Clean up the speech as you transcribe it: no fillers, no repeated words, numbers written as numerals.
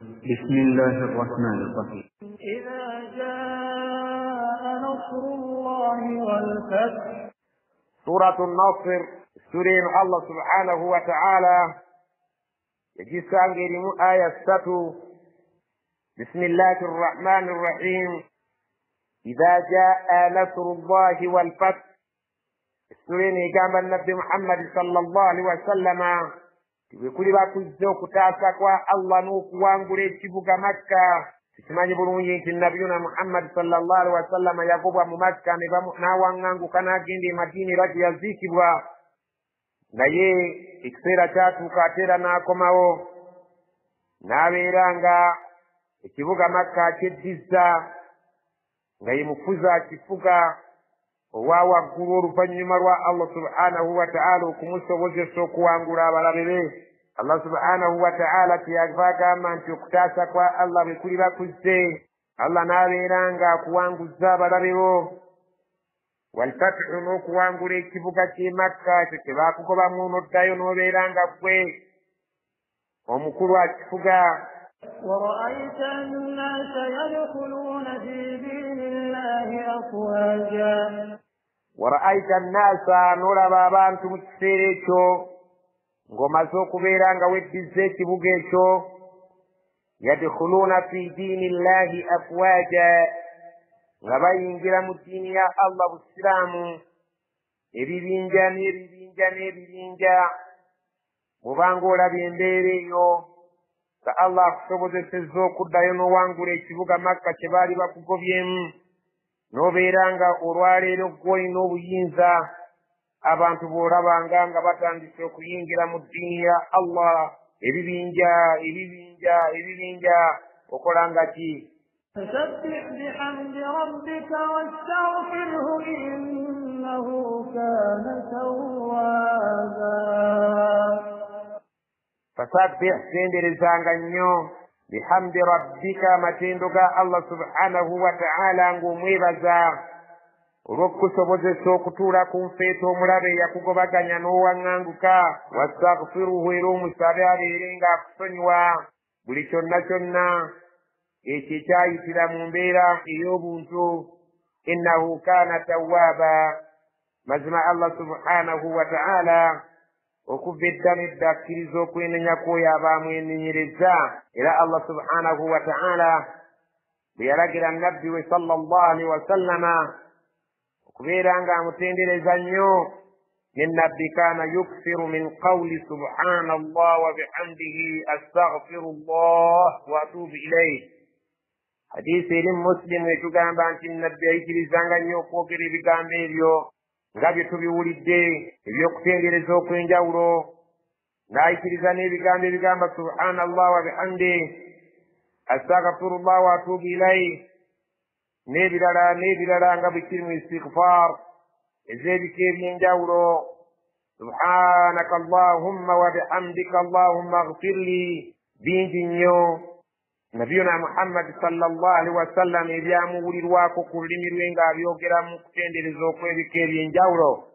بسم الله الرحمن الرحيم. إذا جاء نصر الله والفتح. سورة النصر سورة الله سبحانه وتعالى يجيسانجي آية 3. بسم الله الرحمن الرحيم. إذا جاء نصر الله والفتح. سورة إقامة النبي محمد صلى الله عليه وسلم bwe bakuzze okutaasa kwa Allah n'okuwangula ekibuga Makka. Tukimanyi bulungi nti Nabiyuna Muhammad sallallahu alaihi wasallam yagobwa mu Makka n'awaŋŋanguka n'agenda e Madiina era gye yaziikibwa, naye ekiseera kyatuuka ate era n'akomawo n'abeera nga ekibuga Makka akyeddizza nga ye mufuzi akifuga owa waggulu oluvannyuma lwa Allah subhanahu wa ta'ala okumusobozesa okuwangula abalabe be. Allah subhanahu wa ta'ala kyeyava agamba nti okutaasa kwa Allah bwe kuliba kuzze, Allah n'abeera nga akuwanguzza abalabe bo. Walfathu, n'okuwangula ekibuga ky'e Makka ekyo kye baakugobamu n'oddayo n'obeera nga ggwe omukulu akifuga. ورأيت الناس يدخلون في دين الله أفواجا. ورأيت الناس n'olaba abantu mu kiseera ekyo ng'omaze okubeera nga weddizza ekibuga ekyo, yadkhuluuna fi diini llahi afwaja, nga bayingira mu ddiini ya Allah busiraamu ebibinja n'ebibinja n'ebibinja. Bw'obanga olaba embeera eyo nga Allah akusobozesezza okuddayo n'owangula ekibuga Makka kye baali bakugobyemu, n'obeera nga olwaleero ggwe olina obuyinza, abantu bw'olabanga nga batandise okuyingira mu ddiini ya Allah ebibinja ebibinja ebibinja, okola nga ki? فسبح بحمد ربك واستغفره إنه كان توابا. Fasabbih, tenderezanga nnyo, bihamdi rabbika, amatendo ga Allah subhanahu wa ta'ala ng'omwebaza olw'okukusobozesa okutuula ku nfeeta omulabe eyakugobaganya n'owaŋŋanguka. Wastaghfiruhu, era omusabe abeere ng'akusonyiwa buli kyonna kyonna ekyo ekyayitira mu mbeera ey'obuntu. Innahu kaana tawwaaba, mazima Allah subhanahu wa ta'ala okuva edda n'edda akkiriza okwenenya kw'oyo aba amwenenyereza. Era Allah subhanahu wa ta'ala bwe yalagira nabbi we sallallahu alaihi wasallama okubeera ng'amutendereza nnyo, ne nabbi kaana yukthiru min qawli subhanallah wa bihamdihi astaghfirullah wa atubu ilayh. Hadiisi eri Muslimu etugamba nti nabbi yayigirizanga nnyo okwogera ebigambo ebyo nga bye tubiwulidde ebyokutendereza okw'enjawulo, n'ayikiriza n'ebigambo ebigamba subhanallah wa bihamdihi astaghfirullah wa atubu ilayh n'ebirala n'ebirala nga bwe kiri mu istighfar ez'ebika eby'enjawulo. Subhanaka allahumma wa bihamdika allahumma ighfirli, bingi nnyo Nabiyuna Muhammad sallallahu alaihi wasallam ebyamuwulirwako ku lulimi lwe ng'abyogera mu kutendereza okw'ebika eby'enjawulo.